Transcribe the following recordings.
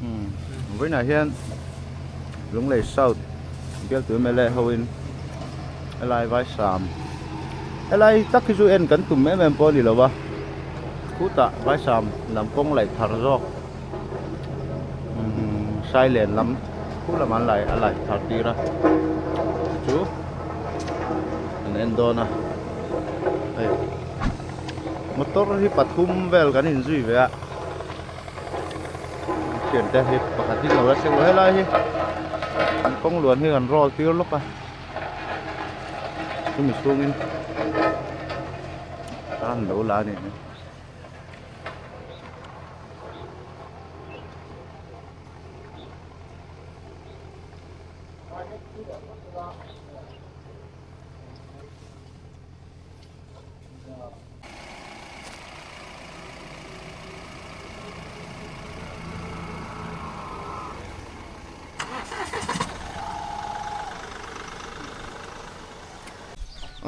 Vawiinah hian Lunglei South bialtu mla hoin helai Vaisam helai tak hi chu en kan tum em em pawh a ni lo va khutah Vaisam lam kawng laih thar zawk umm Sailen lam khu lamah an lai a laih thar tir a chu an en dawn a hei motor hi pathum vel kan inzui ve a. Thiante hi pakhat hi lo la thleng lo helai hi an kawng luan hi an roll tir lawk a chumi chhungin an lo la a nih hi.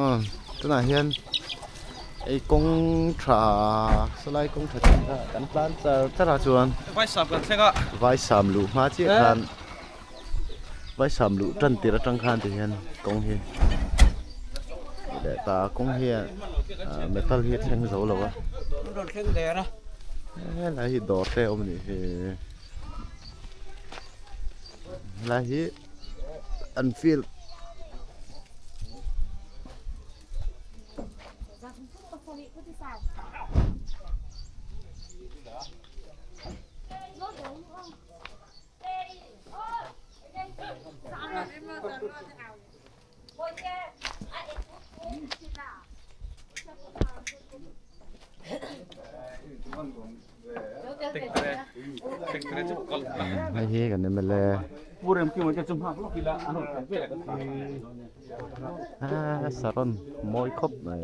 Aw tunah hian ei kawng tha sawlai kawng tha chin kha kan tlan char char a chuan Vaisam kan thleng a Vaisam luh hma chiah khan Vaisam luh tan tir atang khan ti hian kawng hi leh ta kawng hi ah metal hi a thleng zo lo a helai hi dawr te a awm a nih hi helai hi an field. Hei hi kan mla saron mawi khawp mai.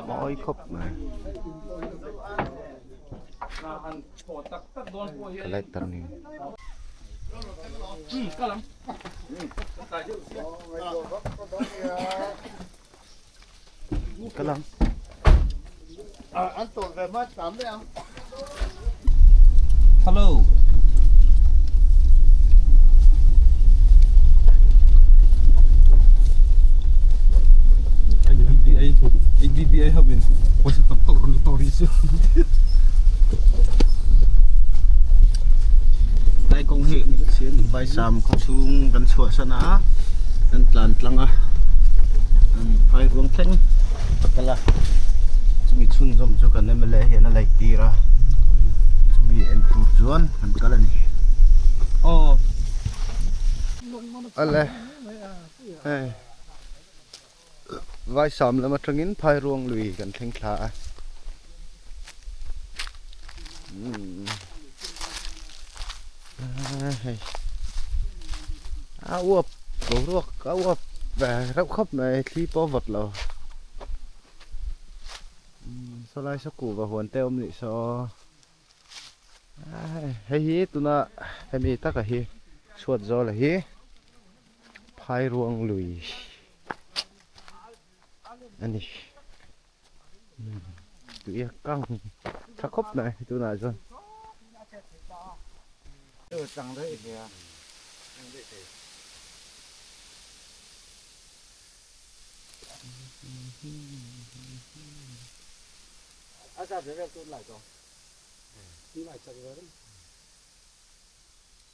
Mawi khawp mai ka light tar ni ka lang Hello IDBI hovin pawisa tam tawk rawn la tawh rih chu Lai kawng hi Vaisam khaw chhung kan chhuahsan a kan tlan tlang a an phai ruang thleng a kal a chumi chhunzawm chu kan mla hian a laih tir a chumi en tur chuan kan kal a ni aw ale hei Vaisam lam atangin phai ruang lui kan thleng thla a umm hei a uap boruak a uap ve reuh khawp mai thli pawh a vawt lo umm sawlai saw kuhva huan te a awm nih saw hei hi tuna hemi taka hi chhuat zawla hi Phairuang lui a ni tui a kang tha khawp mai tunah chuan.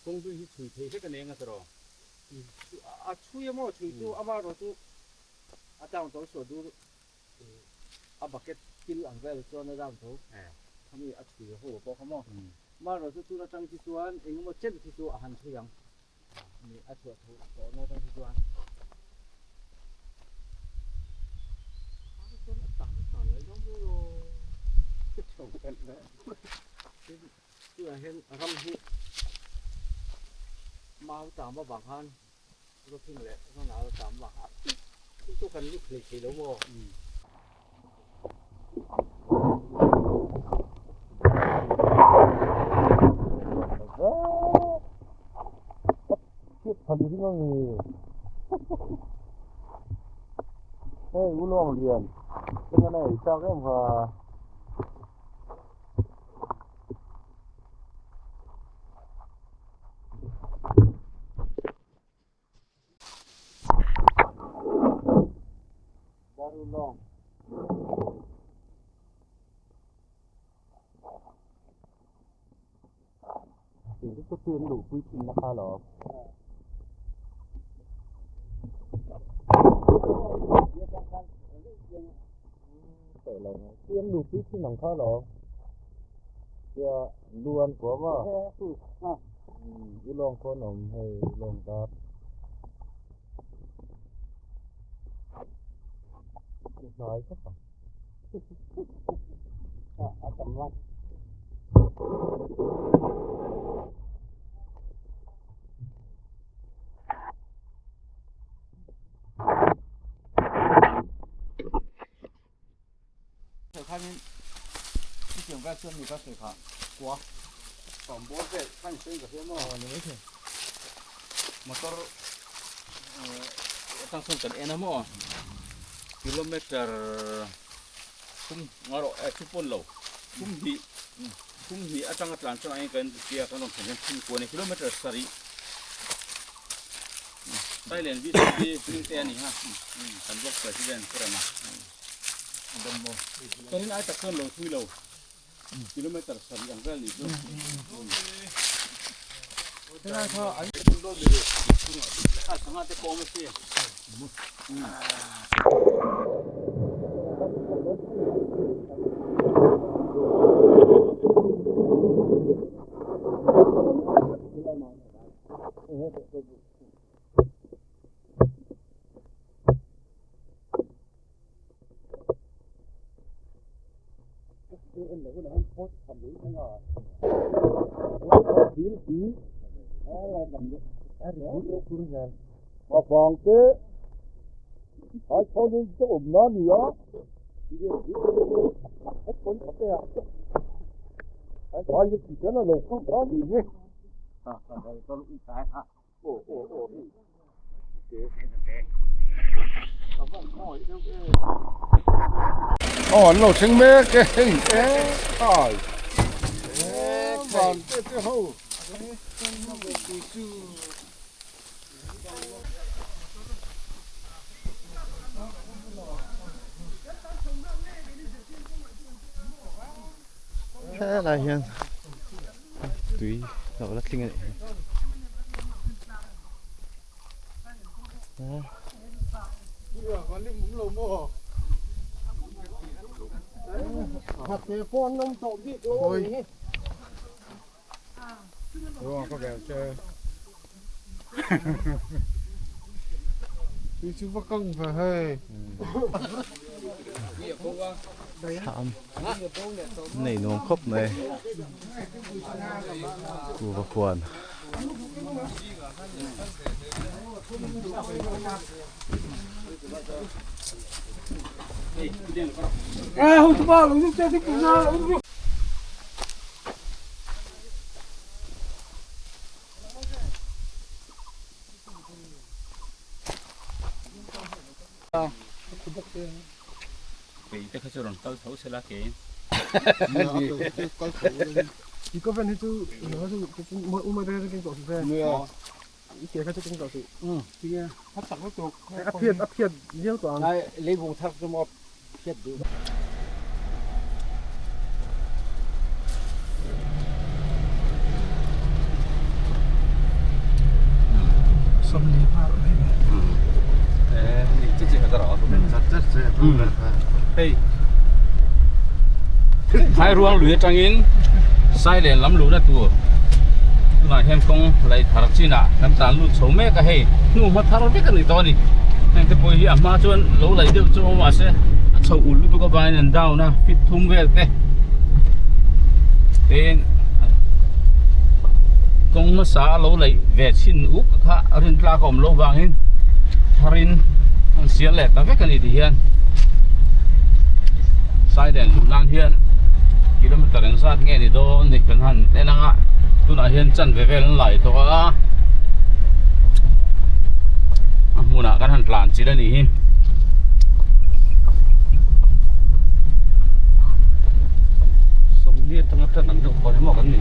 Kawngtui hi chhui thei hlek a ni eng a tawh. A chhui a maw chhui chu amaherawh chu a down tho suah dur a bucket kil ang vel chuan a down tho khami a chhui ho pawh kha maw amaherawh chu tun atang khi chuan engemaw chen khi chu a han chhui ang. Mi a chhuah tho tawh na atang hi chuan Tunah hian ram hi mau tam avang khan rawthing leh rawnal tam avang khan chu kan lut hlei thei lo maw. Hei u lawng lian eng a nei chak em kha. Darulawng. Chu chu an luhpui thin na kha alawm. Chu an luhpui thin ang kha alawm. Tia lu an kuam a. U lawng khawn awm hei u lawng dar. Hnai khawp ang. A tam lai. Motor atang sawn kan en a maw kilometer thum nga rawh eh thu pawn lo thum hnih thum hnih atanga tlan chuan ang kan tia kan rawn thlen hian thum kuan a kilometer sarih Thailand VCP hming te a ni ha kan block president Purema chuanin ai tak chuan lo thui lo. Kilometer sarih ang vel nih chu. A sangha te pawh awm a si. Vang te ai chhonin te awm na ni a ai hi ti hian a lo kal ta ni hi. Aw an lo thleng mek e hei e khai van te te ho helai hian tui lo la tling a nih hi. Thlam nei nuam khawp mai kuhva huan. Kei te kha chu rawn kal tho sela kei. Leivung thar chu maw phiat duh. Phai ruang lui atangin Sailen lam luhna tur Tunah hian kawng laih thar chinah kan tlan lut chho mek a hei hnuhma thar vek a ni tawh a ni. Heng te pawh hi a hma chuan lo laih deuh chu a awm mahse a chho ulh lutuk avangin an down a feet thum vel te tin kawng hmasa a lo laih ve chhin uk kha rin tlak a awm loh vangin tharin an sial leh ta vek a ni ti hian sailen luh nan hian kilometer engzat nge ni dawn ni kan han en ang a tunah hian chanve vel an lai tawh a a hmunah kan han tlan chilh a nih hi. Sawmli atanga tan ang deuh kawr hi maw kan ni.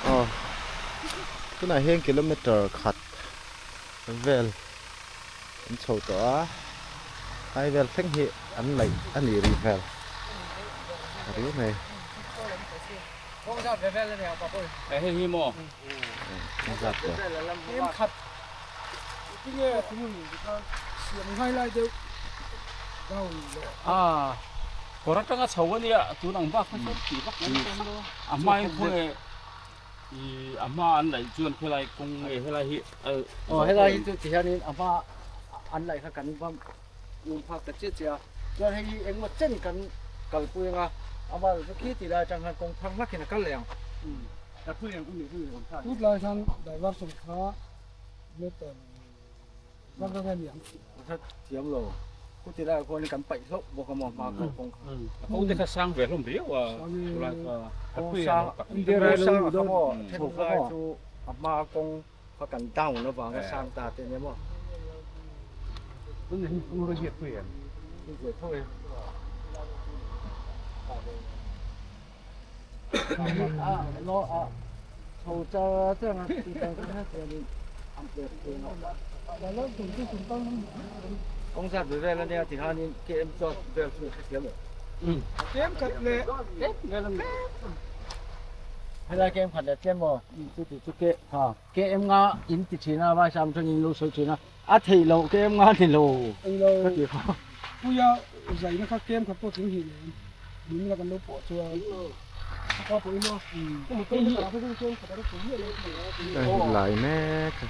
Aw tunah hian kilometer khat vel an chho tawh a phai vel thleng hi an laih a nih rih hmel a riau mai. Kawr atanga chho a nia tun ang bak kha chuan tih vak mai dawn lo a hmain khawnge ih a hma an laih chuan helai kawng nge helai hi aw helai hi chu ti hianin a hma an laih kha kan va um phak ta chiah chiah a chuan hei hi engmaw chen kan kalpui anga amah chu khi tih lai atang khan kawng thar hlakin a kal leh ang. Tut lai khan diversion kha meter zat zat a ni ang. Zat thiam lo. Chuti lai khuan kan paih hlauh bawk a maw hma kha kawng kha. A ko te kha sang ve hlawm riau a chulai kha. Kawng sang kawng sang a kha maw then lai chu a hma kawng kha kan down avanga sang ta te nia maw. Kawng zat ve vel ania ti khanin KM zawt vel chu ka hrethiam lo. KM khat leh Helai KM khat leh tlem maw chu ti chu ke ha KM nga in ti thin a vai sam tangin lo sawi thin a a theih loh KM nga ni lo ka ti kha. Puia zaina kha KM khat pawh tling hnih leh Min la kan lo pawh chuan a pa pawhin a ka motor hi a chuan khat a rawh pui miah lo a hi lai mek a.